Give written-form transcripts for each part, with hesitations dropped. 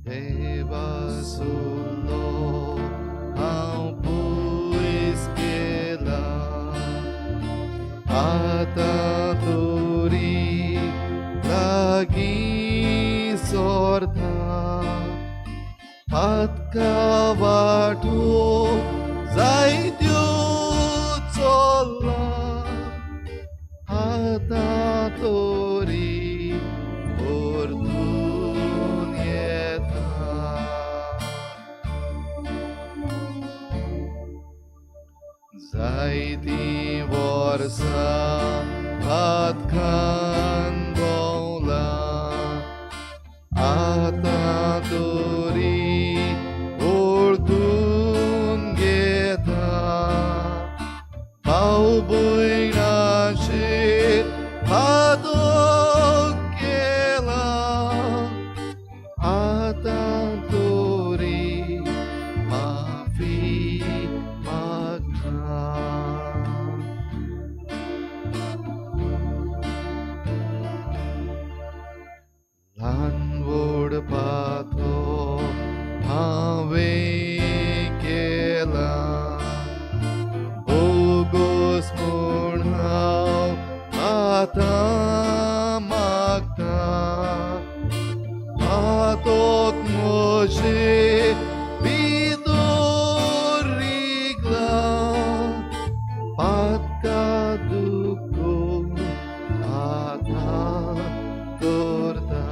देवा सुलो हांव पयस गेला आतां तरी लागीं सोरता पातका वाटो जायत्यो चल्ला आतां तरी परतून येता. जायतीं वर्सां पातकान भोंवला आतां तरी वळखून घेता भाव भयणाचेर पातक केला आतां तरी माफी मागता. ल्हान व्हड पातक हांवें केला बोगस म्हूण हांव आतां मागता पातक म्हजे भितर रिगला पातका दुखोन आतां करता.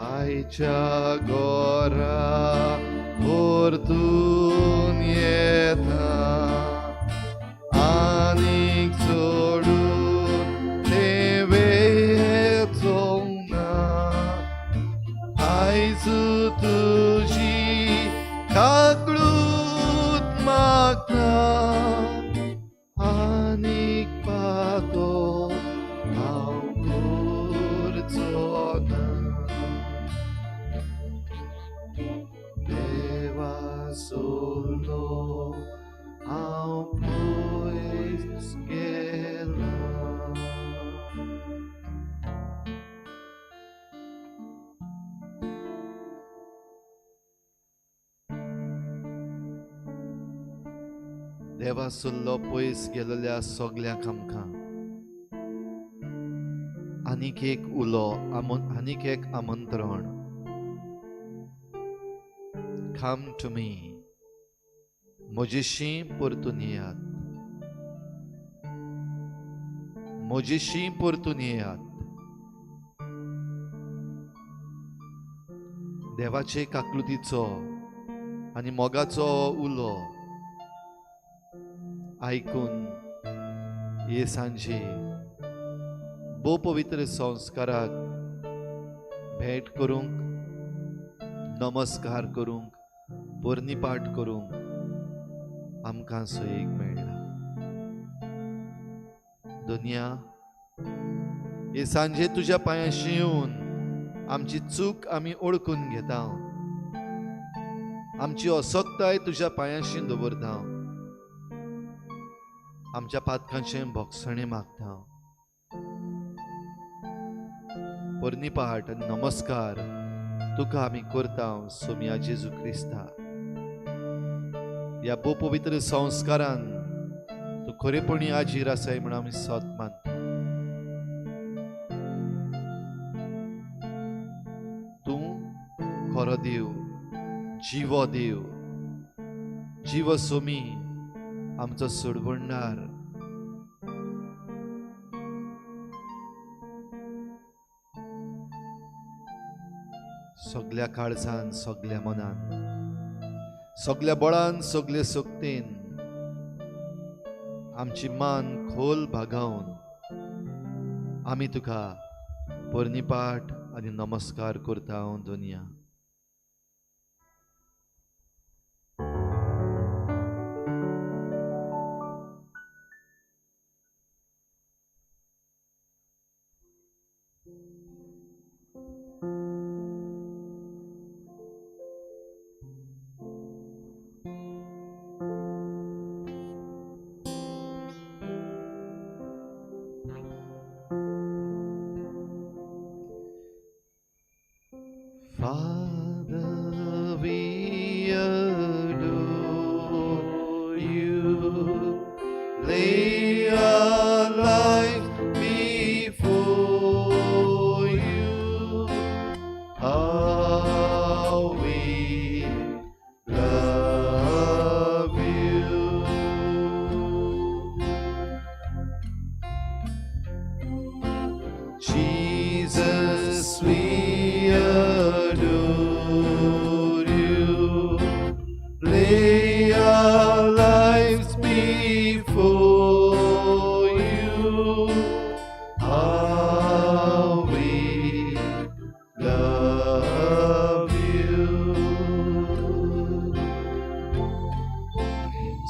आयच्या घरा परतून येता आनीक सोडून तें वेचोना आयज तुजी काकळूत मागता आनीक पातक हांव करचो ना. देवा सोडलो हांव पयस गेला. देवा सुल्लो पयस गेलेल्या सगल्यांक आमकां आनीक एक उलो आनीक एक आमंत्रण. Come to me, म्हजेशी परतून येयात, म्हजेशी परतून येयात. देवाचे काकलुतीचो आनी मोगाचो उलो आयकून हे सांजे भोव पवित्र संस्काराक भेट करूंक, नमस्कार करूंक, पोरणीपाठ करूंक आमकां सोयीक मेळ्ळा. दुनिया हे सांजे तुज्या पांयांशी येवन आमची चूक आमी ओळखून घेता, आमची असक्ताय तुज्या पांयांशी दवरता, आमच्या पातकांचें भोगसणें मागता. पोरणीपाठ आनी नमस्कार तुका आमी करता सोमया जेजू क्रिस्ता. ह्या भोव पवित्र संस्कारान तूं खरेपणी आजीर आसाय म्हूण आमी सत मानता. तूं खरो देव, जिवो देव, जिवो सोमी, आमचो सोडवणदार. सगल्या काळजान, सगल्या मनान, सगल्या बळान, सगले शक्तीन आमची मान खोल भागावन आमी तुका पोरणीपाठ आनी नमस्कार करता दुनिया. Lay our lives before you. How we love you. Jesus, we adore you. Lay our lives before you. How we love you.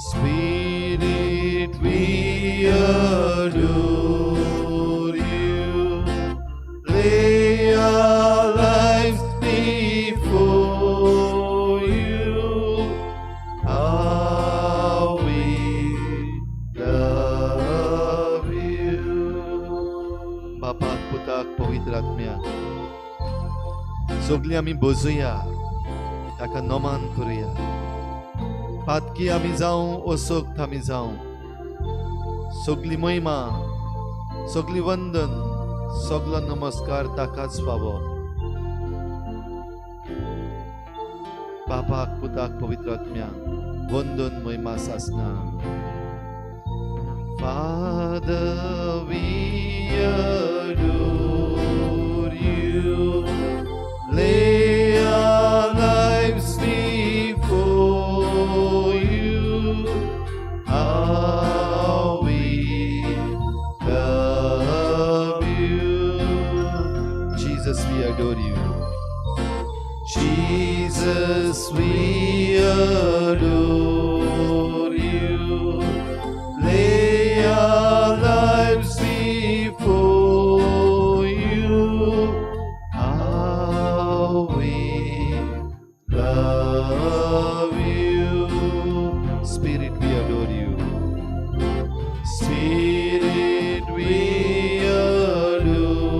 Spirit, we adore you. Lay our lives before you. How we love you. बापाक, पुताक, पवित्र आत्म्याक सगळीं आमी बजुया, ताका नमन करुया. पातकी आमी जावं, असक्त आमी जावं, सगळी महिमा, सगळी वंदन, सगळो नमस्कार ताकाच फावो. बापाक, पुताक, पवित्र आत्म्याक वंदन, महिमा, सासना. Father, we adore you. Lay our lives before you. How we love you. Jesus, we adore you. Jesus, we adore you. Lay our lives before you. How we love you. Spirit, we adore you. Spirit, we adore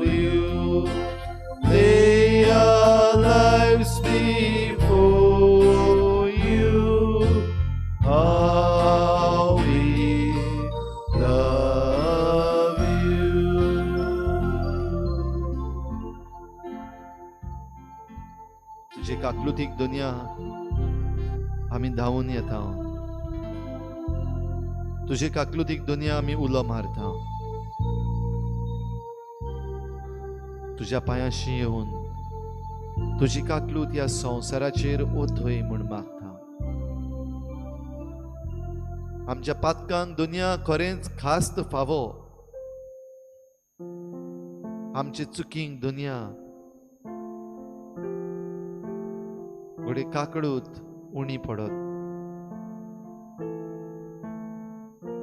you. Lay our lives before you. How we love you. तुजे काकलुतीक दुनिया आमी धांवून येता. तुजे काकलुतीक दुनिया आमी उलो मारता. तुज्या पांयाशी येवन तुजी काकलूत ह्या संवसाराचेर ओथय म्हूण मागता. आमच्या पातकांक दुनिया खरेंच खास्त फावो. आमचे चुकींक दुनिया घडये काकडूत उणी पडत,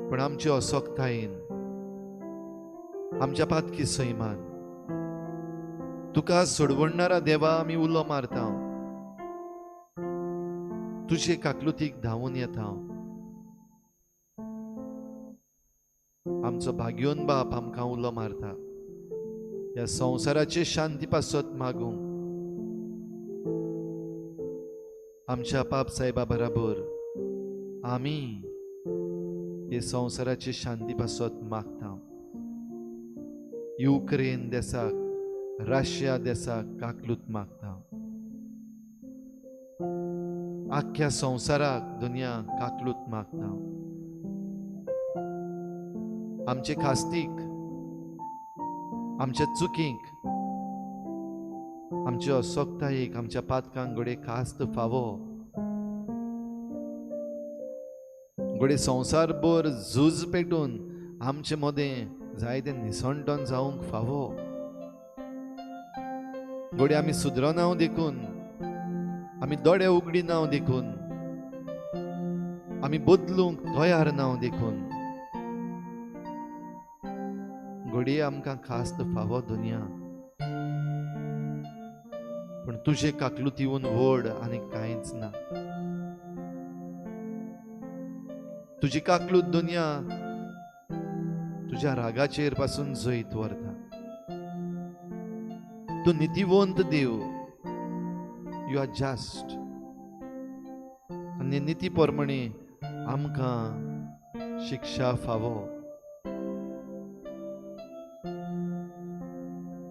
पण आमचे असक्तायेन, आमच्या पातकी सैमान तुका सोडवणारा देवा आमी उलो मारता. तुजे काकलुतीक धांवून येता. आमचो भाग्योन बाप आमकां उलो मारता ह्या संवसाराचे शांती पासत मागूंक. आमच्या पाप साहेबा बराबर आमी हे संवसाराचे शांती पासत मागता. युक्रेन देसाक, रशिया देसाक काकलूत मागता. आख्ख्या संवसाराक दुनिया काकलूत मागता. आमचे खास्तीक, आमच्या चुकींक, आमच्या असक्तायेक, आमच्या पातकांक घडये खास्त फावो. घडये संवसारभर झूज पेटून आमचे मदें जायते निसणटन जावंक फावो. घडये आमी सुदरनाव देखून, आमी दोळे उगडिनाव देखून, आमी बदलूंक तयार नाव देखून घडये आमकां खास्त फावो दुनिया. पूण तुजे काकलुतीवन व्हड आनी कांयच ना. तुजी काकलूत दुनिया तुज्या रागाचेर पासून जैत व्हरता. तूं नितीवंत देव, you are just, आनी निती प्रमाणे आमकां शिक्षा फावो,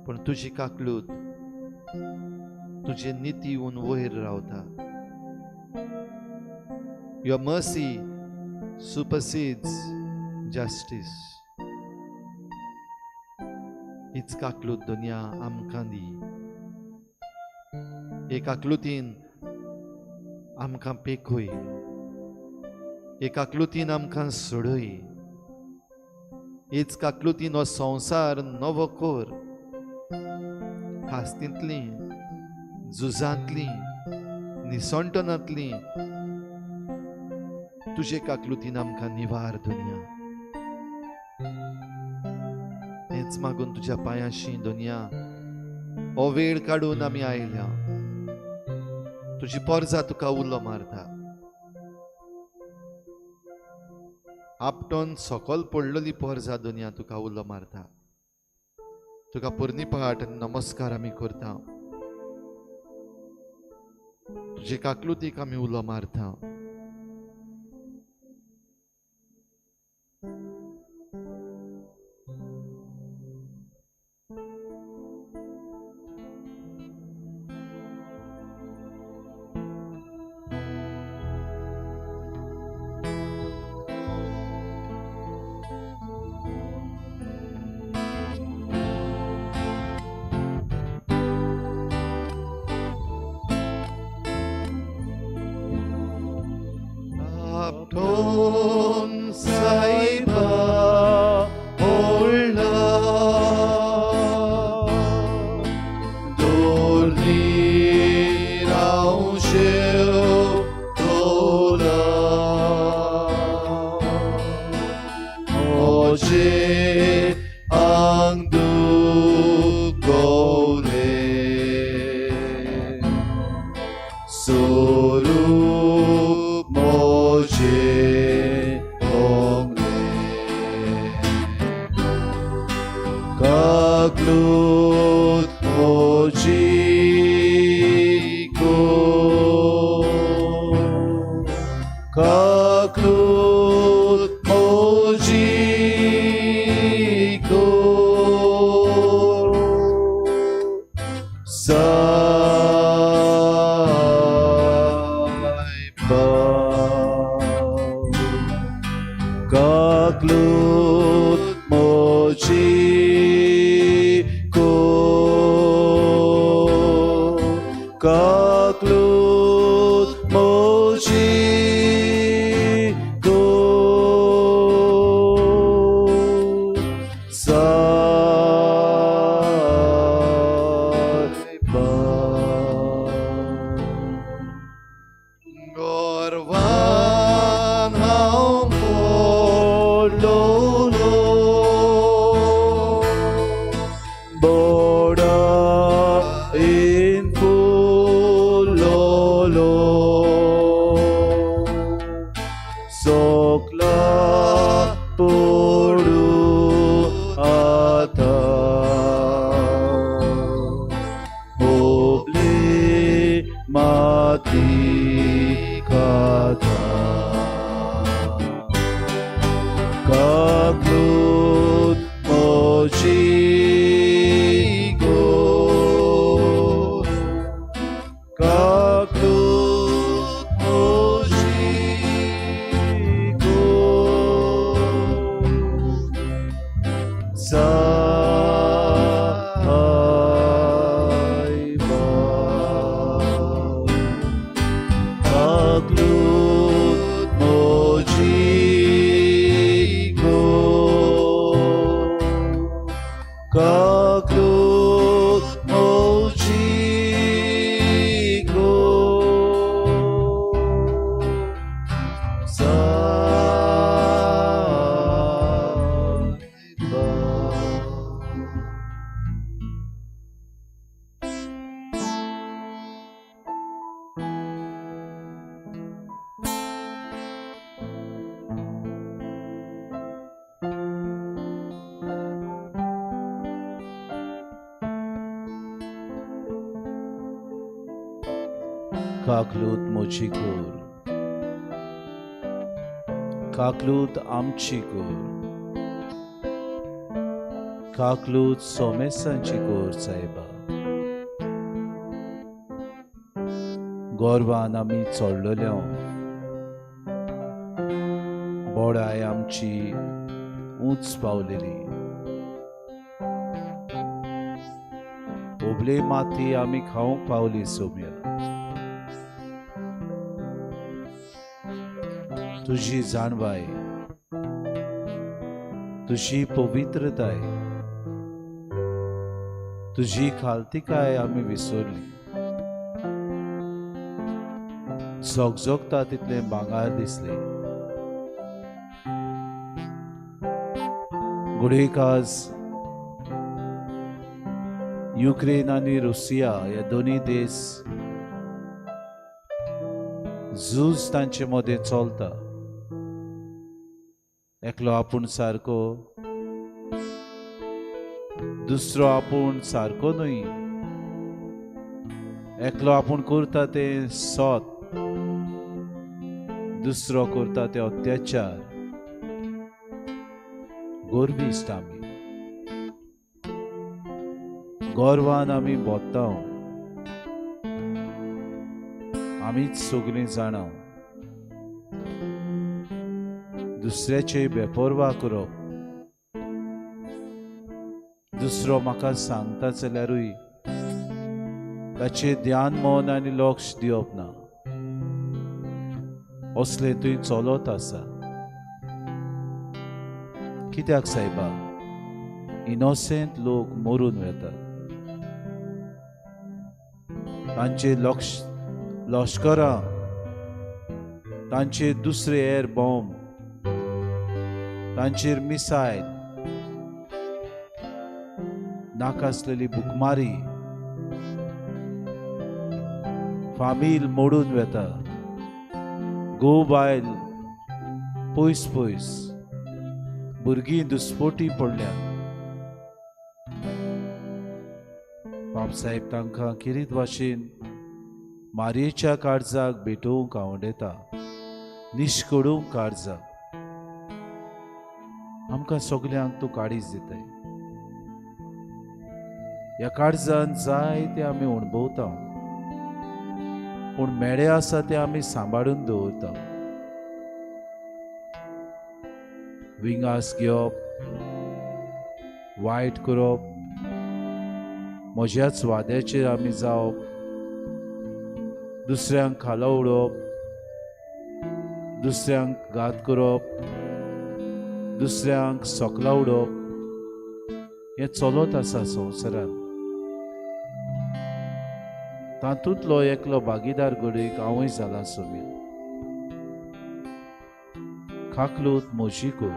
पूण तुजी काकलूत तुजे निती येवन वयर रावता. Your mercy supersedes justice. हीच काकलूत दुनिया आमकां दी. हे काकलुतीन आमकां पेखय, हे काकलुतीन आमकां सोडय, हेच काकलुतीन हो संवसार नवो कर. खास्तींतली, झुजांतली, निसणटनांतली तुजे काकलुतीन आमकां निवार दुनिया. हेंच मागून तुज्या पांयांशी दुनिया हो वेळ काडून आमी आयल्या. तुजी पोरजा तुका उलो मारता. आपटोन सकल पडलेली पोरजा दुनिया तुका उलो मारता. तुका पुर्णीपाठ आनी नमस्कार आमी करता. तुजे काकलुतीक आमी उलो मारता. काकलूत मोची कोर, काकलूत आमची कर, काकलूत सोमेसांची कर सायबा. गोरवान आमी चडलेल्या, बोडाय आमची उंच पावलेली, ओबले माती आमी खावंक पावली सोम्या. तुजी जाणवाय, तुजी पवित्रताय, तुजी खालतीकाय आमी विसरली. झोगझोगता तितलें भांगर दिसलें. घडयेक आज युक्रेन आनी रुसिया हे दोनूय देश झूज तांचे मदें चलता. एकलो आपूण सारको, दुसरो आपूण सारको न्हय. एकलो आपूण करता तें सत, दुसरो करता ते अत्याचार. गोरविश्ट आमी, गोरवान आमी बोत्ता, आमीच सगळीं जाणा. दुसऱ्याचे बेपर्वा करप, दुसरो म्हाका सांगता जाल्यारूय ताचें ध्यान मन आनी लक्ष दिवप ना, असलें थंय चलत आसा. कित्याक सायबा इनोसेंट लोक मरून वेतात? तांचे लक्ष लश्करां, तांचे दुसरे एअर बॉम्ब, तांचेर मिसायल, नाकासलेली भुकमारी, फामील मोडून वेता, घोव बायल पयस पयस, भुरगीं दुस्पोटी पडल्यात. बापसाहेब तांकां किरीत भाशेन मारयेच्या काळजाक भेटोवंक आवडटा, निश्कडूंक काळजाक. आमकां सगल्यांक तूं काळीज दिताय. ह्या काळजान जाय तें आमी अणभवता, पूण मेळे आसा तें आमी सांबाळून दवरता. विंगास घेवप, वायट करप, म्हज्याच वाद्याचेर आमी जावप, दुसऱ्यांक खाला उडोवप, दुसऱ्यांक घात करप, दुसऱ्यांक सोकला उडोवप, हें चलत आसा संवसारांत. तातूंतलो एकलो भागीदार घडयेक हांवूय जाला सोबीत. काकलूत म्हजी कर,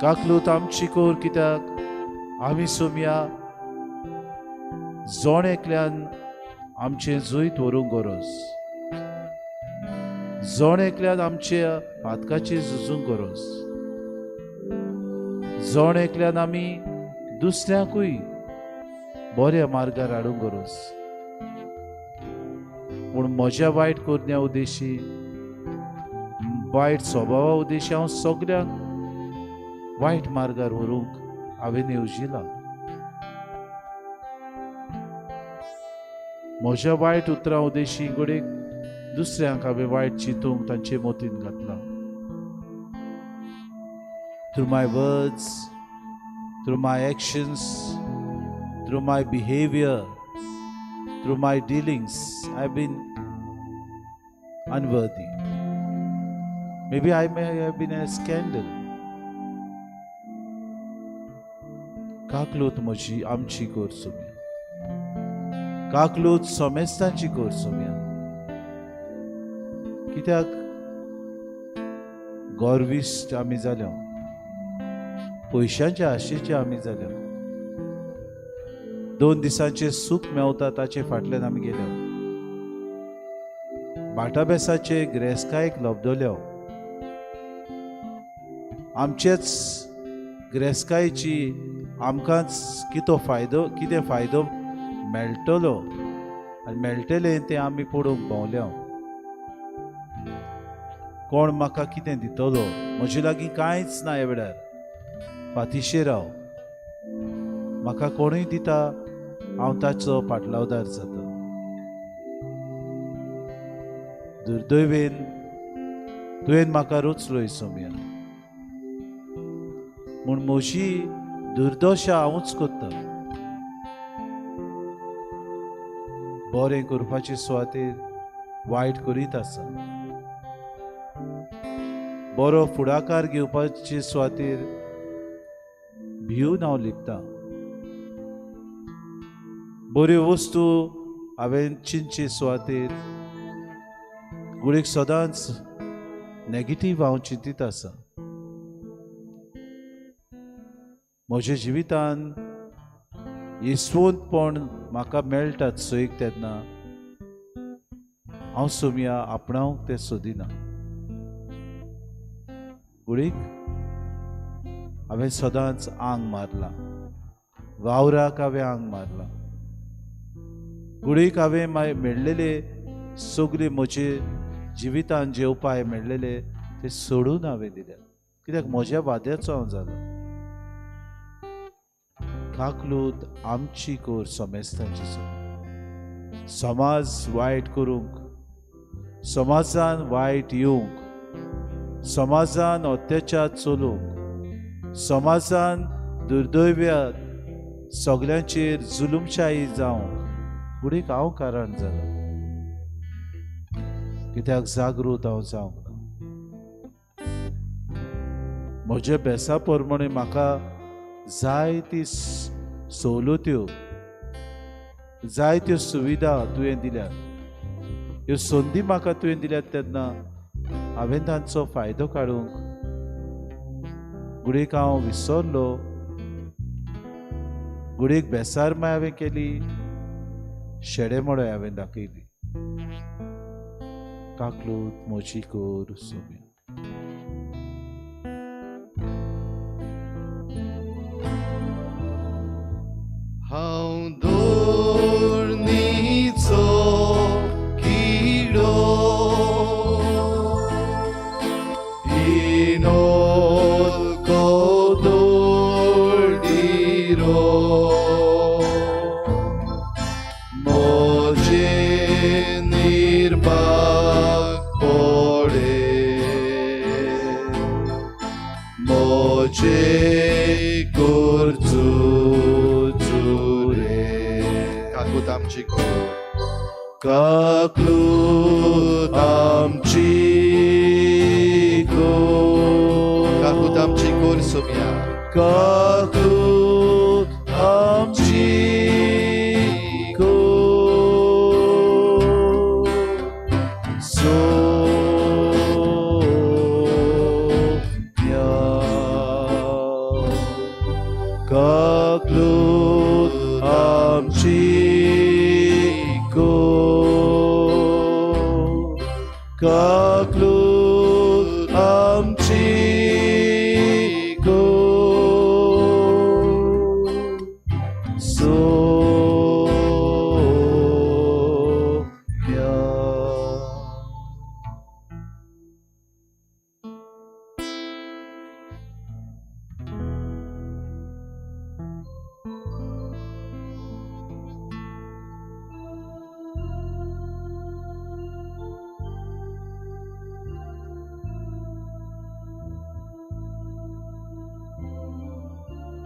काकलूत आमची कर. कित्याक आमी सोमया जण एकल्यान आमचें जैत व्हरूंक गरज, जण एकल्यान आमच्या पातकाचेर झुजूंक गरज, जण एकल्यान आमी दुसऱ्याकूय बऱ्या मार्गार हाडूंक गरज. पूण म्हज्या वायट करण्या उद्देशी, वायट स्वभावा उद्देशी हांव सगल्यांक वायट मार्गार व्हरूंक हांवें येवजिलां. म्हज्या वायट उतरां उद्देशी घडयेक दुसऱ्यांक हांवें वायट चिंतूंक तांचे मतीन घातलां. Through my words, through my actions, through my behavior, through my dealings, I've been unworthy. Maybe I may have been a scandal. काकलूत म्हजी आमची कर सोम्या, काकलूत समेस्तांची कर सोम्या. कित्याक गोरविश्ट आमी जाल्या, पयशांच्या आशेचे आमी जाल्या, 2 दिसांचें सूख मेवता ताचे फाटल्यान आमी गेल्या, बाटाबेसाचे ग्रेसकायेक लब्दल्या, आमचेच ग्रेसकायेची आमकांच कितो फायदो, कितें फायदो मेळटलो आनी मेळटलें तें आमी पळोवंक भोंवल्या. कोण म्हाका कितें दितलो, म्हजे लागीं कांयच ना ह्या वेळार, फातिशेर हांव, म्हाका कोणूय दिता हांव ताचो पाटलावदार जाता. दुर्दैवेन तुवें म्हाका रचलोय सोम्या, म्हूण म्हजी दुर्दशा हांवूच करता. बरें करपाचे सुवातेर वायट करीत आसा, बरो फुडाकार घेवपाचे सुवातेर भिवन हांव लिपता. बऱ्यो वस्तू हांवें चिंतचे सुवातेर गुळीक सदांच नेगेटीव हांव चिंतीत आसा. म्हज्या जिवितान येसवंतपण म्हाका मेळटात सोयीक तेन्ना हांव सोमया आपणावंक तें सोदिना. गुळीक हांवें सदांच आंग मारलां, वावराक हांवें आंग मारलां. गुळीक हांवें मेळ्ळेले सगळे म्हजे जिवितान जे उपाय मेळ्ळेले ते सोडून हांवें दिले, कित्याक म्हज्या वाद्याचो हांव जालो. काकलूत आमची कोर समेस्तांची समाज वायट करूंक, समाजान वायट येवंक, समाजान अत्याचार चलोवंक, समाजान दुर्दैव्यात सगल्यांचेर जुलूमशाही जावंक गुडीक हांव कारण जालो, कित्याक जागृत हांव जावंक ना. म्हज्या बेसा प्रमाणे म्हाका जायती सवलत्यो, जायत्यो सुविधा तुवें दिल्यात, ह्यो संदी म्हाका तुवें दिल्यात तेन्ना हांवें तांचो फायदो काडूंक गुडीक हांव विसरलो. गुडीक बेसारमाय हांवें केली, शेडेमोडे हांवें दाखयली. काकलूत म्हजी कोर सोम्या. हांव दोर्नीचो किडो, इनोलको दोर्डिरो, म्हजे निर्बाग पडे, म्हजे कोरचू काकूत आमची कोर, काकूत आमची कोर, काकूत आमची कोर सोम्या, काकूत आमची कोर सोम्या, काकूत आमची काकलूत आमची कोर सोम्या.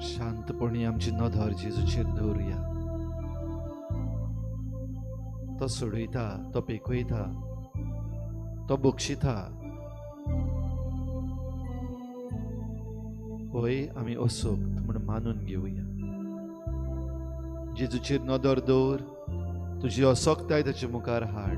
शांतपणी आमची नदर जेजूचेर दवरुया. तो सोडयता, तो पेखयता, तो बक्षिता. होय आमी असोक्त म्हूण मानून घेवया. जेजूचेर नदर दवर, तुजी असक्ताय ताचे मुखार हाड.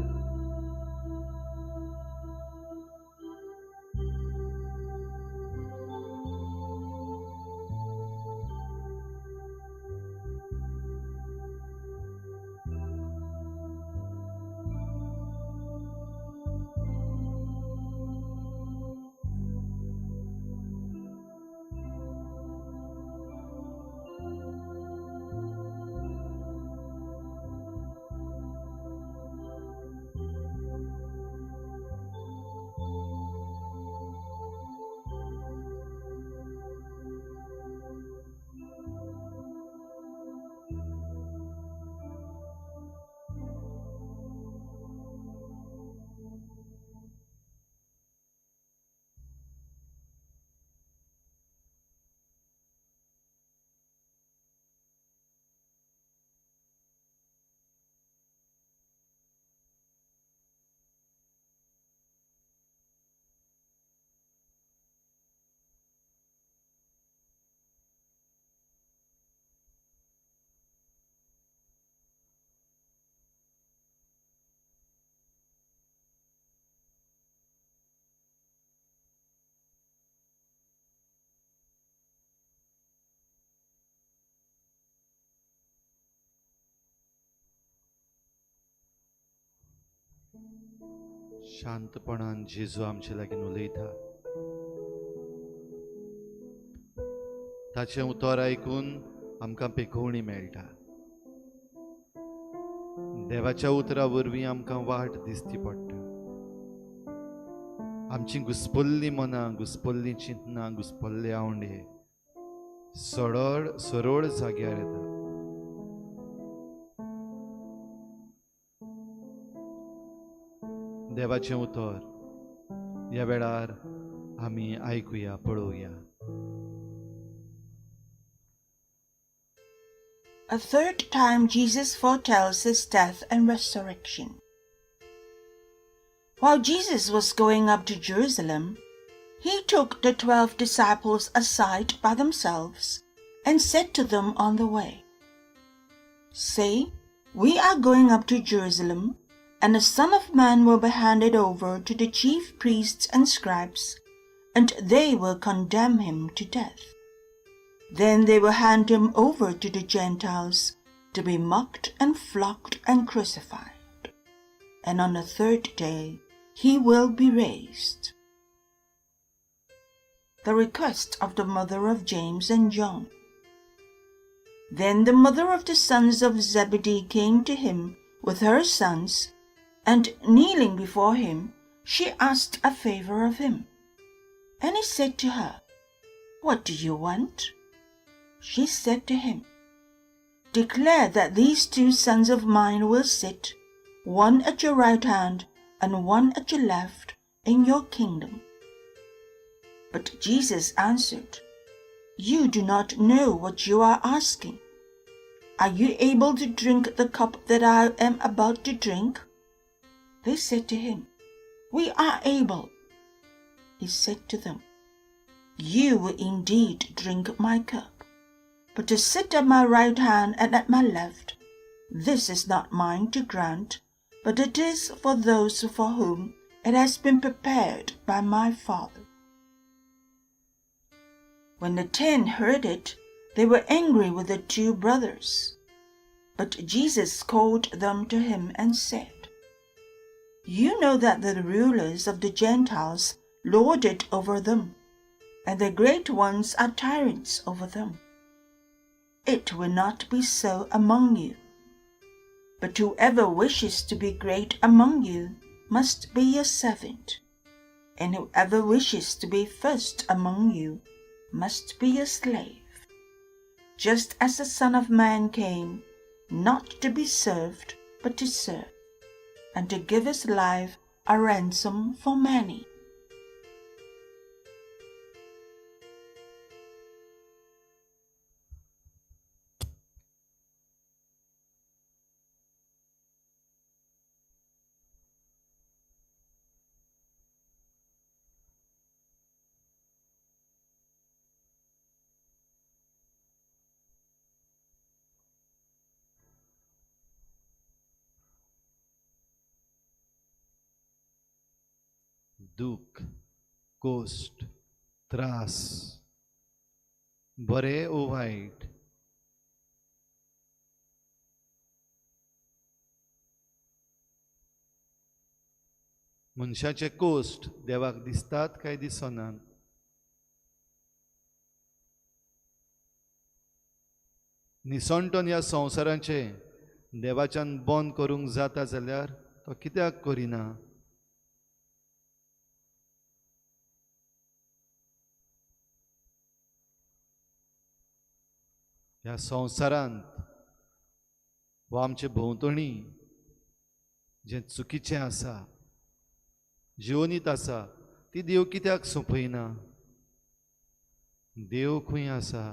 शांतपणान जेजू आमचे लागीं उलयता. ताचें उतर आयकून आमकां पेखोवणी मेळटा. देवाच्या उतरा वरवीं आमकां वाट दिसती पडटा. आमची घुसपल्लीं मनां, घुसपल्लीं चिंतनां, घुसपल्ले आवंडे सरळ सरळ जाग्यार येता. देवाचें उतर ह्या वेळार आमी आयकुया, पळोवया. A third time Jesus foretells his death and resurrection. While Jesus was going up to Jerusalem, he took the 12 disciples aside by themselves and said to them on the way, "See, we are going up to Jerusalem, and the Son of Man will be handed over to the chief priests and scribes, and they will condemn him to death. Then they will hand him over to the Gentiles to be mocked and flogged and crucified. And on the third day he will be raised." The request of the mother of James and John. Then the mother of the sons of Zebedee came to him with her sons, and kneeling before him, she asked a favor of him. And he said to her, "What do you want?" She said to him, "Declare that these two sons of mine will sit, one at your right hand and one at your left, in your kingdom." But Jesus answered, "You do not know what you are asking. Are you able to drink the cup that I am about to drink?" They said to him, "We are able." He said to them, "You will indeed drink my cup, but to sit at my right hand and at my left, this is not mine to grant, but it is for those for whom it has been prepared by my Father." When the 10 heard it, they were angry with the two brothers. But Jesus called them to him and said, "You know that the rulers of the Gentiles lord it over them, and the great ones are tyrants over them. It will not be so among you. But whoever wishes to be great among you must be your servant, and whoever wishes to be first among you must be a slave. Just as the Son of Man came, not to be served, but to serve, and to give his life a ransom for many." दुःख, cost, त्रास, बरे ओ वायट, मनशाचे cost देवाक दिसतात काय दिसनात? निसणटन ह्या संवसाराचे देवाच्यान बंद करूंक जाता जाल्यार तो कित्याक करिना? ह्या संवसारांत वा आमचे भोंवतणी जें चुकीचें आसा, जिवनीत आसा, ती देव कित्याक सोंपयना? देव खंय आसा?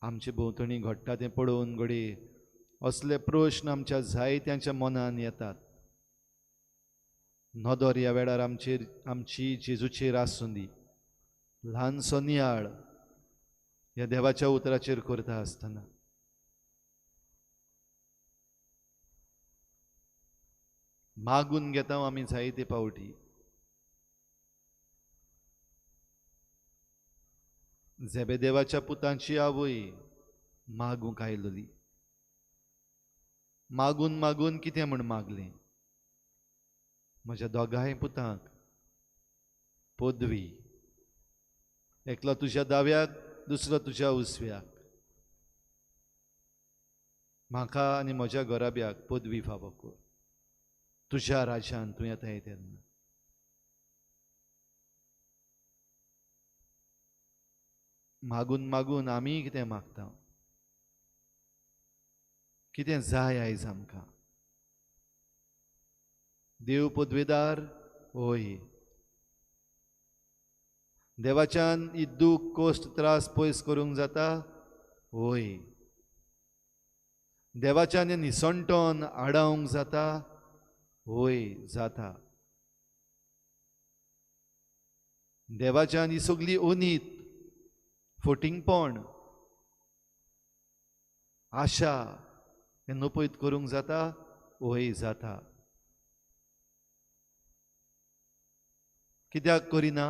आमचे भोंवतणी घडटा तें पळोवन घडये असले प्रश्न आमच्या जायत्यांच्या मनान येतात. नदर ह्या वेळार आमचेर, आमची जेजूचेर आसूं दी. ल्हानसो नियाळ ह्या देवाच्या उतराचेर करता आसतना मागून घेता आमी जायते पावटी. झेबेदेवाच्या पुतांची आवय मागूंक आयलोली. मागून मागून कितें म्हूण मागलें? म्हज्या दोगांय पुतांक पदवी, एकलो तुज्या दाव्याक, दुसरो तुज्या उजव्याक. म्हाका आनी म्हज्या घराब्याक पदवी फावो कर तुज्या राज्यान तूं येताय तेन्ना. मागून मागून आमी कितें मागता? कितें जाय आयज आमकां? देव पदवेदार होय. देवाच्यान ही दूख कोश्ट त्रास पयस करूंक जाता? होय. देवाच्यान हें निसणटोन आडावंक जाता? होय जाता. देवाच्यान ही सगली अनीत, फटींगपण, आशा हें नपयत करूंक जाता? होय जाता. कित्याक करिना?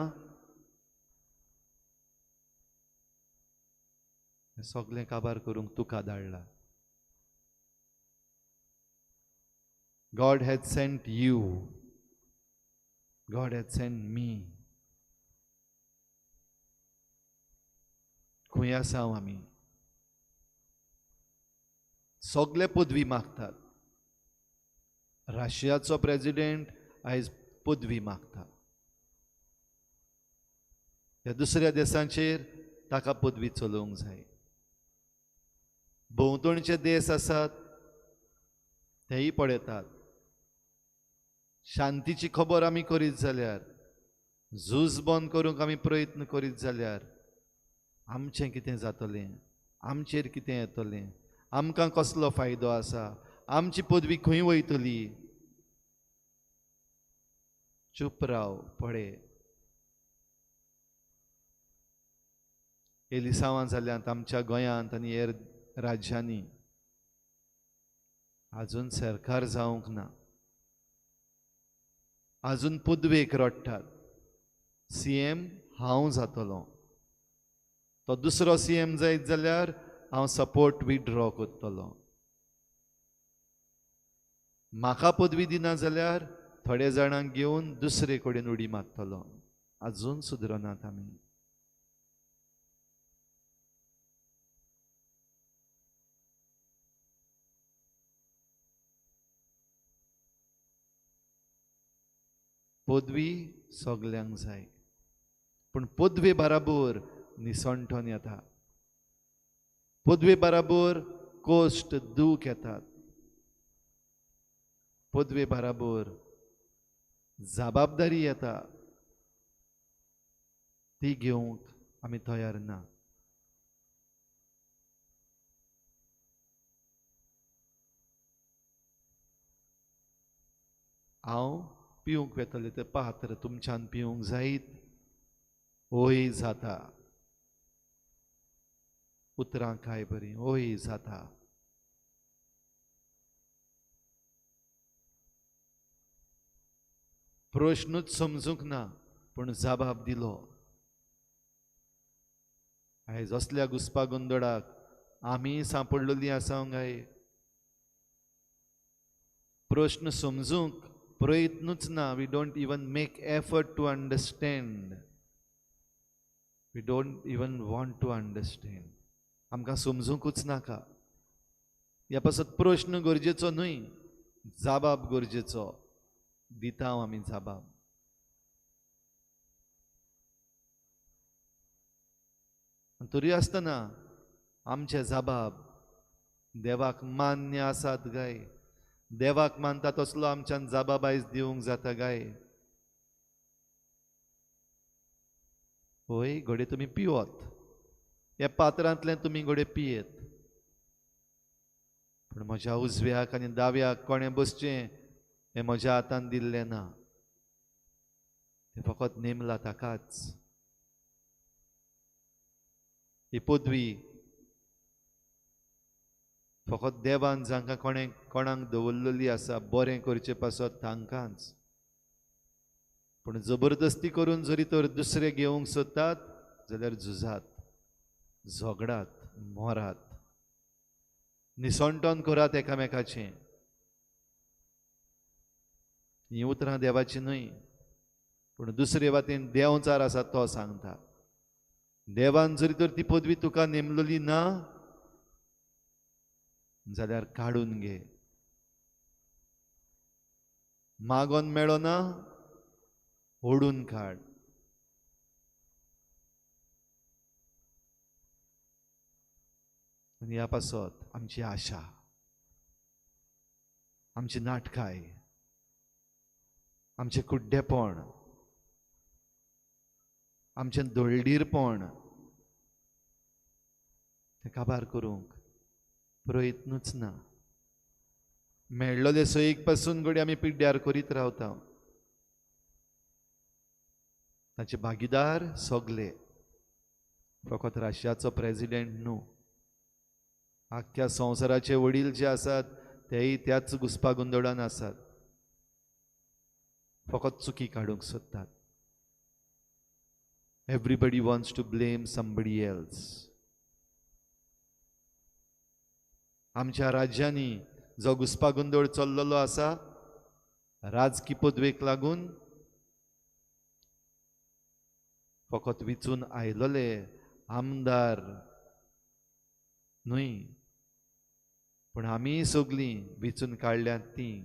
सगळें काबार करूंक तुका धाडला. God had sent you. God had sent me. खंय आसा आमी? सगळे पदवी मागतात. रशियाचो प्रेजिडेंट आयज पदवी मागता. ह्या दुसऱ्या देशांचेर ताका पदवी चलोवंक जाय. भोंवतणचे देश आसात तेय पळयतात. शांतीची खबर आमी करीत जाल्यार, झूज बंद करूंक आमी प्रयत्न करीत जाल्यार आमचें कितें जातलें? आमचेर कितें येतलें? आमकां कसलो फायदो आसा? आमची पदवी खंय वयतली? चूप राव, पळय. एलिसांवां जाल्यांत आमच्या गोंयांत आनी हेर राज्यांनी. आजून सरकार जावंक ना, आजून पदवेक रडटात. सी एम हांव जातलो, तो दुसरो सी एम जायत जाल्यार हांव सपोर्ट विड्रॉ करतलो. म्हाका पदवी दिना जाल्यार थोडे जाणांक घेवन दुसरे कडेन उडी मारतलो. आजून सुदरनात आमी. पदवी सगल्यांक जाय, पूण पदवे बराबर निसणटोन येता, पदवे बराबर कश्ट दूख येतात, पदवे बराबर जबाबदारी येता. ती घेवंक आमी तयार ना. हांव पिवंक वेतलें तें पात्र तुमच्यान पिवंक जायत? ओय जाता. उतरां काय बरीं, ओय जाता. प्रश्नूच समजूंक ना, पूण जबाब दिलो. आयज असल्या घुसपा गोंदळाक आमी सांपडलेलीं आसा काय? प्रश्न समजूंक प्रयत्नूच ना. We don't even make effort to understand. We don't even want to understand. आमकां समजूंकूच नाका. ह्या पासत प्रश्न गरजेचो न्हय, जबाब गरजेचो. दिता आमी जबाब. तरी आसतना आमचे जबाब देवाक मान्य आसात काय? देवाक मानता तसलो आमच्यान जबाब आयज दिवंक जाता काय? होय, घडये तुमी पिवत, ह्या पात्रांतलें तुमी घडये पियेत, पूण म्हज्या उजव्याक आनी दाव्याक कोणें बसचें हें म्हज्या हातान दिल्लें ना. तें फकत नेमलां ताकाच. ही पदवी फकत देवान जांकां कोणें कोणाक दवरलेली आसा बरें करचे पासत तांकांच. पूण जबरदस्ती करून जरी तर दुसरे घेवंक सोदतात जाल्यार झुजात, झगडात, मरात. निसणटोन करात एकामेकाचें. हीं उतरां देवाचीं न्हय, पूण दुसरे वाटेन देंवचार आसा तो सांगता. देवान जरी तर ती पदवी तुका नेमलेली ना जाल्यार काडून घे. मागोन मेळो ना, ओडून काड. आनी ह्या पासत आमची आशा, आमची नाटकाय, आमचें कुड्डेपण, आमचें दळडीरपण तें काबार करूंक प्रयत्नूच ना. मेळ्ळोले सोयीक पासून घडये आमी पिड्ड्यार करीत रावता. ताचे भागीदार सगले, फकत राशियाचो प्रेजिडेंट न्हू, आख्ख्या संवसाराचे वडील जे आसात तेय त्याच घुसपा गोंदळान आसात. फकत चुकी काडूंक सोदतात. Everybody wants to blame somebody else. आमच्या राज्यांनी जो घुसपा गोंदळ चल्लेलो आसा राजकी पदवेक लागून, फकत विचून आयलोले आमदार न्हय, पूण आमी सगलीं विचून काडल्यात तीं.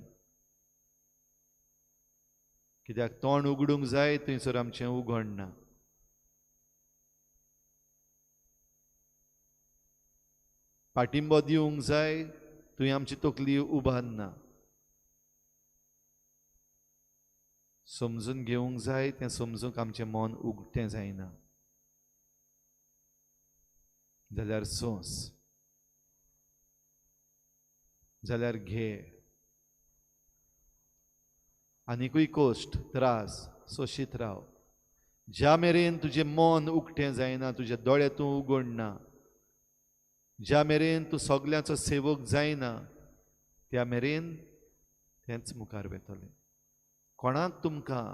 कित्याक तोंड उगडूंक जाय थंयसर आमचें उगडना. पाटिंबो दिवंक जाय थंय आमची तकली उबारना. समजून घेवंक जाय तें समजूंक आमचें मन उगटें जायना. जाल्यार सोंस, जाल्यार घे. आनिकूय कश्ट त्रास सोशीत राव. ज्या मेरेन तुजें मन उगटें जायना, तुजे दोळे तूं उगडना, ज्या मेरेन तूं सगल्यांचो सेवक जायना, त्या मेरेन तेंच मुखार वेतलें. कोणाक तुमकां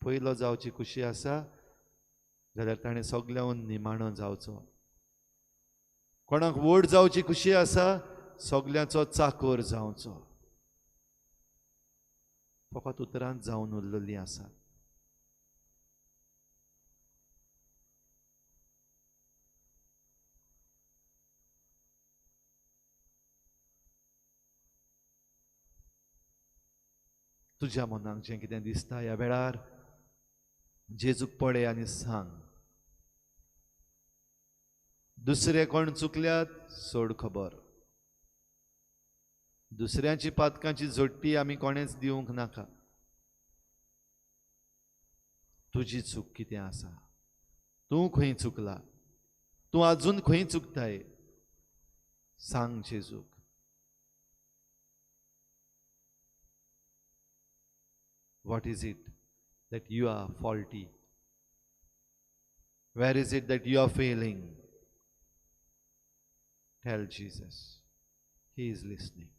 पयलो जावची खुशी आसा जाल्यार ताणें सगल्यांहून निमाणो जावचो. कोणाक व्हड जावची खुशी आसा, सगल्यांचो चाकोर जावचो. फकत उतरांत जावन उरलेली आसा. तुज्या मनाक जें कितें दिसता ह्या वेळार जेजूक पळय आनी सांग. दुसरे कोण चुकल्यात सोड खबर. दुसऱ्यांची पातकांची जोडटी आमी कोणेच दिवंक नाका. तुजी चूक कितें आसा, तूं खंय चुकला, तूं आजून खंय चुकताय, सांग जेजूक. What is it that you are faulty? Where is it that you are failing? Tell Jesus. He is listening.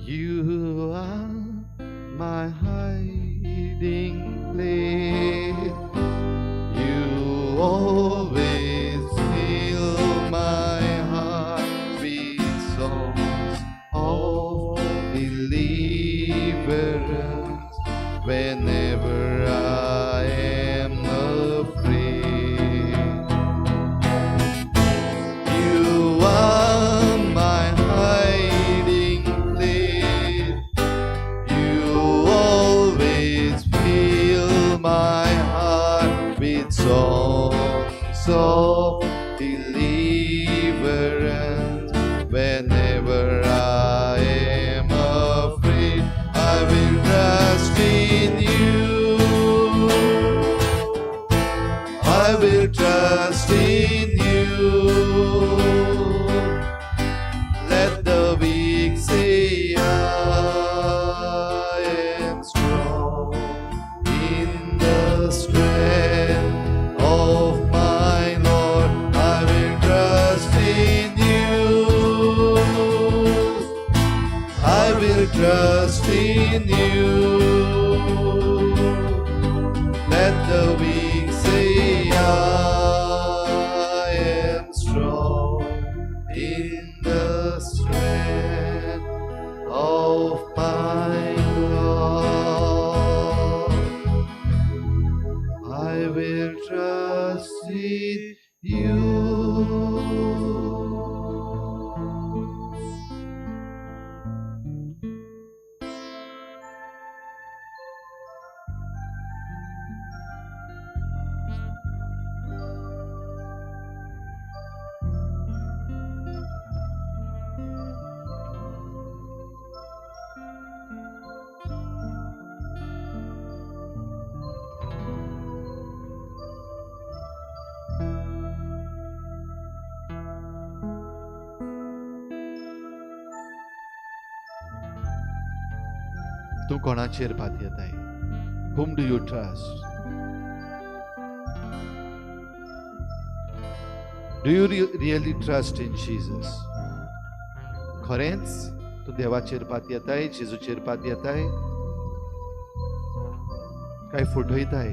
You are my hiding place. You always hear trust in you. Let the weak say, I am strong in the strength of my God. I will trust in you. तूं कोणाचेर पातयेताय? Whom do you trust? Do you really trust in Jesus? खरेंच तूं देवाचेर पातयेताय, जेजूचेर पातयेताय, काय फटयताय?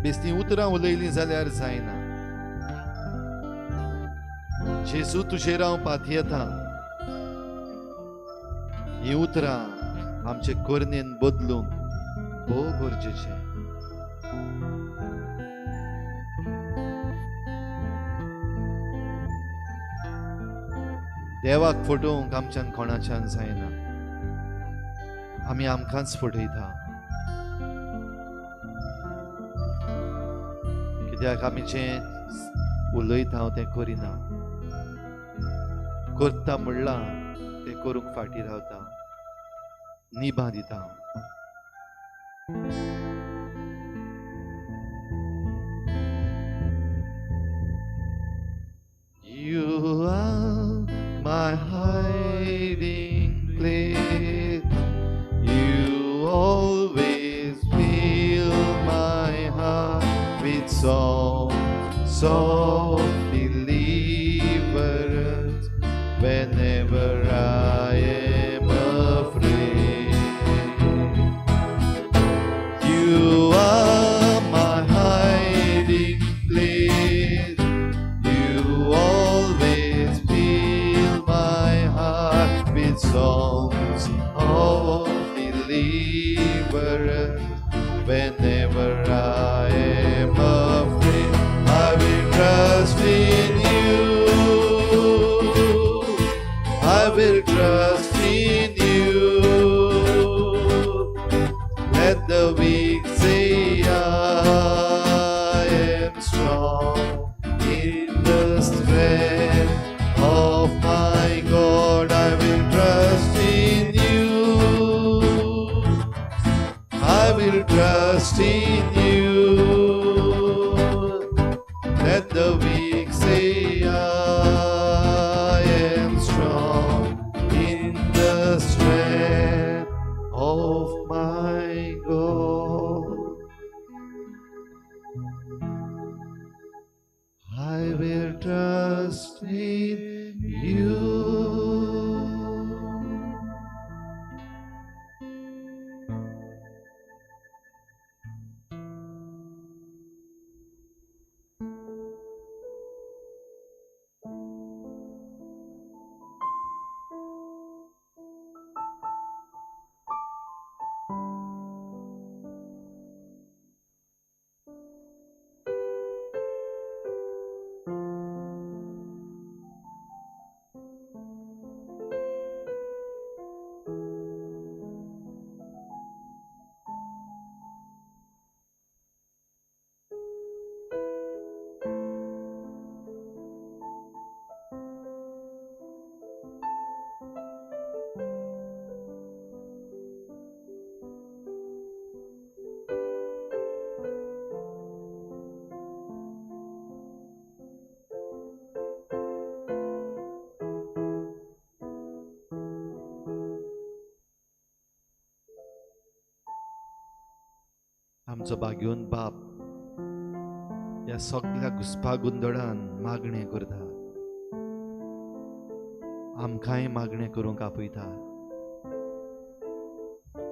बेस्ती उतरां उलयलीं जाल्यार जायना. जेजू तुजेर हांव पातयेतां हीं उतरां आमचे करणेन बदलूंक भोव गरजेचें. देवाक फटोवंक आमच्यान कोणाच्यान जायना, आमी आमकांच फटयता. कित्याक आमी जें उलयता तें करिना, करता म्हणलां तें करूंक फाटीं रावता, निभां दिता. You are my hiding place. You always fill my heart with songs of deliverance whenever I am afraid. You are my hiding place. You always fill my heart with songs of deliverance whenever I am afraid. I will trust in you. I will trust in you. Let the weak say, I am strong in the strength of my God. I will trust in you. I will trust in you. Let the weak say, I am strong in the strength of my God. I will trust in you. आमचो भाग्योन बाप ह्या सगळ्या घुसपा गोंदळान मागणें करता, आमकांय मागणें करूंक आपयता.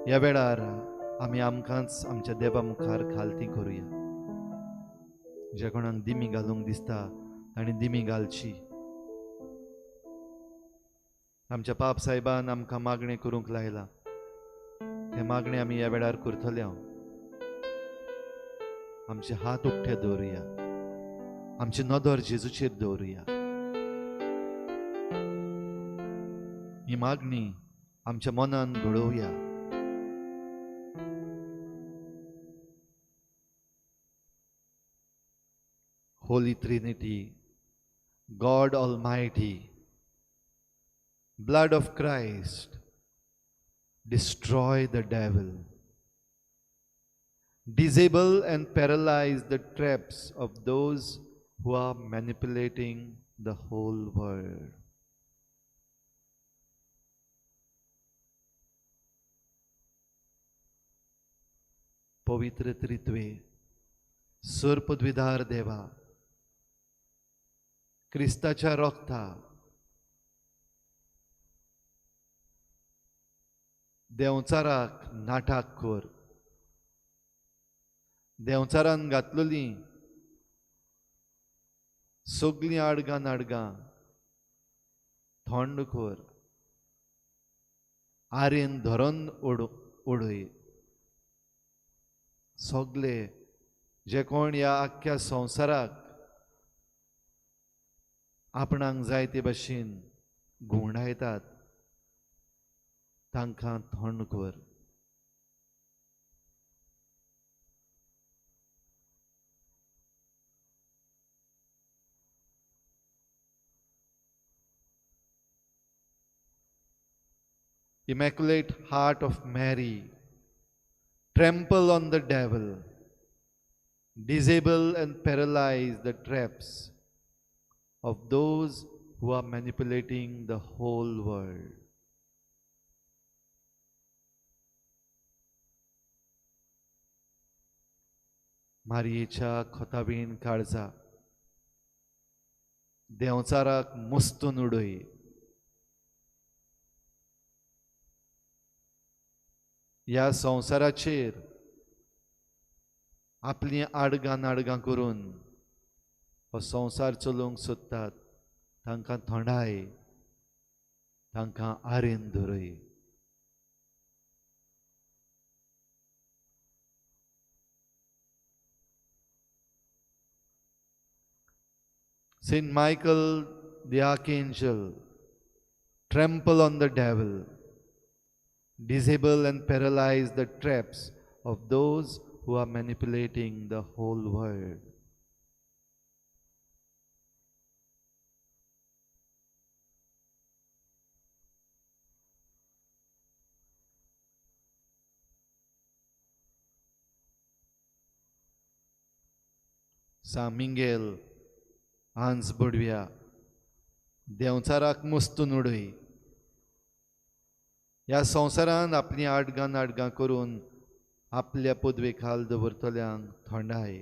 ह्या वेळार आमी आमकांच आमच्या देवा मुखार खालती करुया. ज्या कोणाक दिमी घालूंक दिसता तांणी दिमी घालची. आमच्या पाप साहेबान आमकां मागणें करूंक लायलां, तें मागणें आमी ह्या वेळार करतले. आमचे हात उकते दवरुया, आमची नदर जेजूचेर दवरुया. ही मागणी आमच्या मनान घडोवया. Holy Trinity, God Almighty, blood of Christ, destroy the devil. Disable and paralyze the traps of those who are manipulating the whole world. पवित्र त्रित्वे, सर्पद्विधार देवा, क्रिस्ताच्या रक्ता देंवचाराक नाटाक कर. देंवचारान घातलेली सगळीं आडगां नाडगां थंड कर, आरेन धरून उडय. सगळे जे कोण ह्या आख्ख्या संवसाराक आपणाक जाय ते भशेन घुंवडायतात तांकां थंड कर. Immaculate Heart of Mary, trample on the devil, disable and paralyze the traps of those who are manipulating the whole world. मारयेच्या खोतावीण काळजा देंवचाराक मुस्तून उडय. ह्या संवसाराचेर आपलीं आडगां नाडगां करून हो संवसार चलोवंक सोदतात तांकां थोंडाय, तांकां आरेन धरय. Saint Michael the Archangel, trample on the devil, disable and paralyze the traps of those who are manipulating the whole world. San Miguel, आंज बडव्या, देंवचाराक मुस्तून उडय. ह्या संवसारान आपलीं आडगां नाडगां करून आपल्या पदवे खाल दवरतल्यांक थंडाय,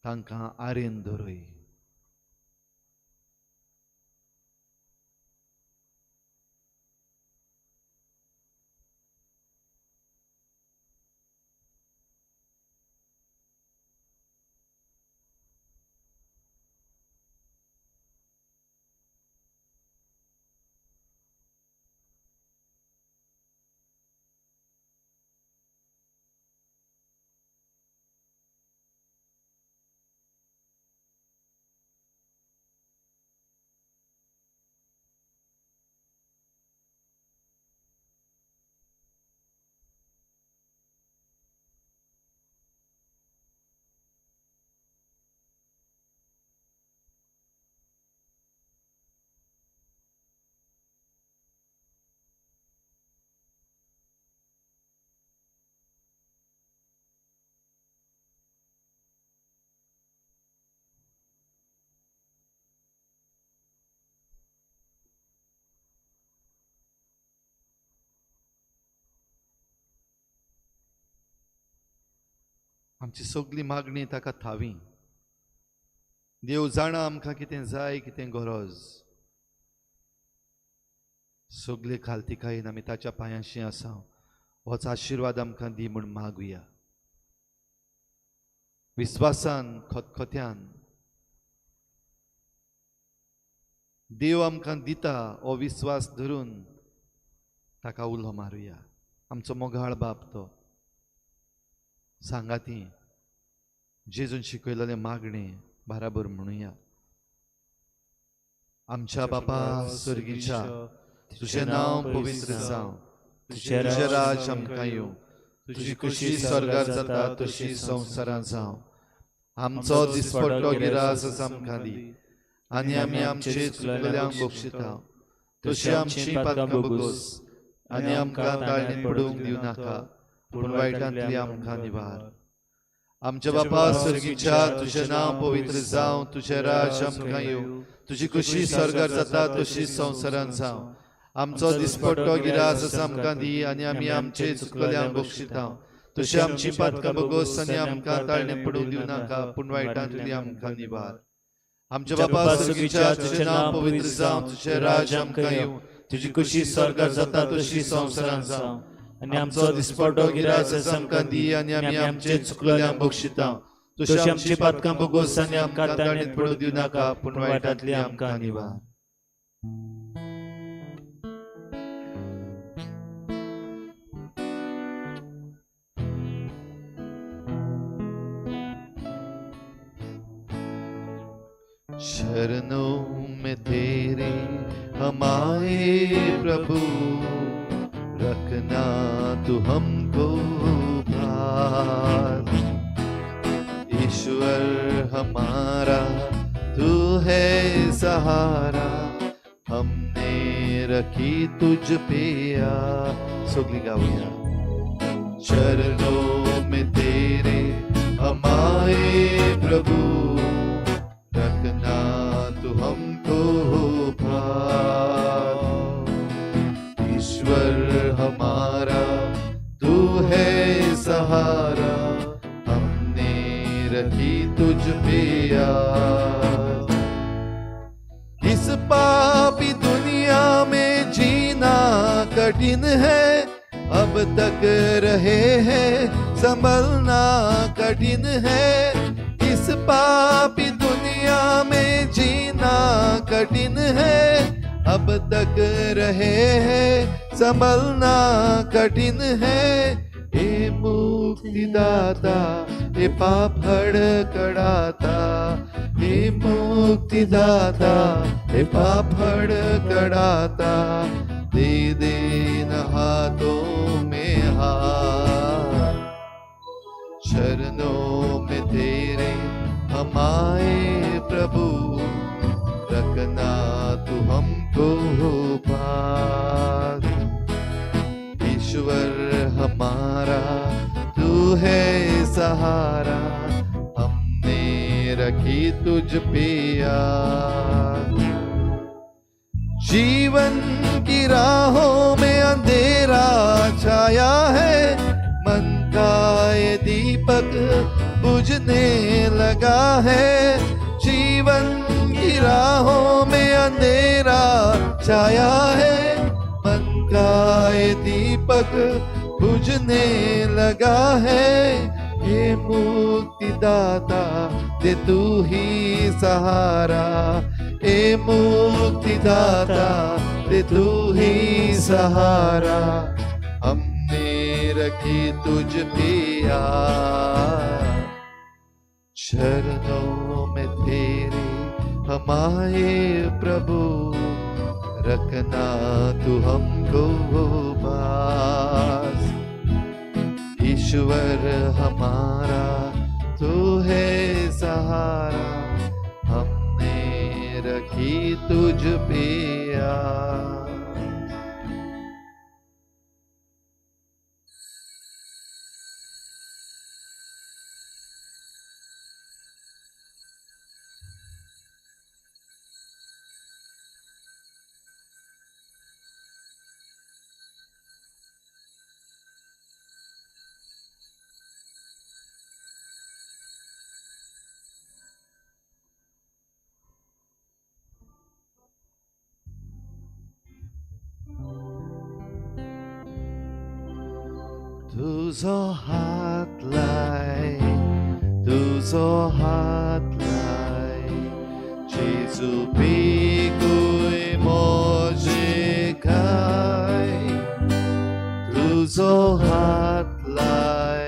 तांकां आरेन धरय. आमची सगळी मागणी ताका थावी. देव जाणा आमकां कितें जाय, कितें गरज. सगळे खालतिकायेन आमी ताच्या पांयांशी आसा. होच आशिर्वाद आमकां दी म्हूण मागुया. विस्वासान, खतखत्यान देव आमकां दिता हो विस्वास धरून ताका उलो मारुया. आमचो मोगाळ बाप तो. सांगाती जेजून शिकयलेलें मागणें बराबर म्हणुया. आमच्या बापा स्वर्गीच्या, तुजें नांव पवित्र जावं, तुजें राज आमकां येवं, तुजी खुशी स्वर्गार जाता तशी संवसारांत जावं. आमचो दिसपट्टो गिरास आमकां दी आनी आमी आमचे चुकल्यांक बक्षिता तशी आमची पातकां भोगोस आनी आमकां ताळणेंत पडूंक दिवं नाका, पूण वायटांतली आमकां निवार. आमच्या बापा स्वर्गीच्या, तुजें नांव पवित्र जावं, तुजें राज आमकां येवं, तुजी खुशी स्वर्गार जाता तशी संवसारांत जावं. आमचो दिसपट्टो गिरास आमकां दी आनी आमी आमचे चुकल्यांक बक्षिता तशी आमची पातकां भोगोस आनी आमकां ताळणेंत पडूंक दिवं नाका, पूण वायटांतली आमकां निवार. आमच्या बापा स्वर्गीच्या, तुजें नांव पवित्र जावं, तुजें राज आमकां येवं, तुजी खुशी स्वर्गार जाता तशी संवसारांत जावं. आनी आमचो दिसपट्टो गिरास आमकां दी आनी आमी आमचे चुकल्यांक बक्षिता तशी आमची पातकां भोगोस आनी आमकां ताळणेंत पडूंक दिवं नाका, पूण वायटांतली आमकां निवार. शरणों में तेरे हम आए प्रभु, रखना तू हमको पास. ईश्वर हमारा तू है सहारा, हमने रखी तुझ पे आस. सगळी गावया. शरणों में तेरे हम आए प्रभु, रखना तू हमको पास. ईश्वर हमारा तू है सहारा, हमने रखी तुझ पे आस. इस पापी दुनिया में जीना कठिन है, अब तक रहे हैं संभलना कठिन है. इस पापी दुनिया में जीना कठिन है, अब तक रहे हैं संभलना कठिन है. ए मुक्तिदाता, ए पाप हड़कड़ाता, ए मुक्तिदाता, ए पाप हड़कड़ाता, दे दे न हाथों में हाथ. शरणों में तेरे हम आए प्रभु, रखना तू हमको पास. ईश्वर हमारा तू है सहारा, हमने रखी तुझ पे आस. जीवन की राहों में अंधेरा छाया है, मन का ये दीपक बुझने लगा है. जीवन की राहों में अंधेरा छाया है, मन का ये दीपक बुझने लगा है. ये मुक्तिदाता दे तू ही सहारा, ए मुक्तिदाता दे तू ही सहारा, हमने रखी तुझ पे आस. शरणों में तेरे हम आए प्रभु, रखना तू हमको पास. ईश्वर हमारा तू है सहारा, हमने रखी तुझ पे आस. तुजो हात लाय, तुजो हात लाय, जेजू पिकूय म्हजे गाय. तुजो हात लाय,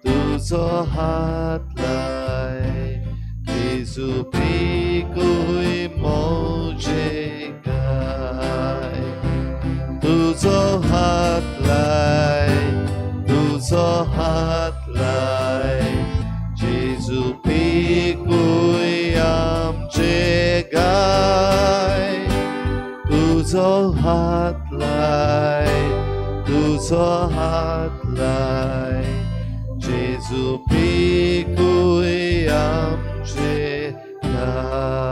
तुजो हात लाय, जेजू पिकूय म्हजे गाय. तुजो हात लाय, तुजो हात लाय, जेजू पिकूय आमचे गाय. तुजो हात लाय, तुजो हात लाय, जेजू पिकूय आमचे गाय.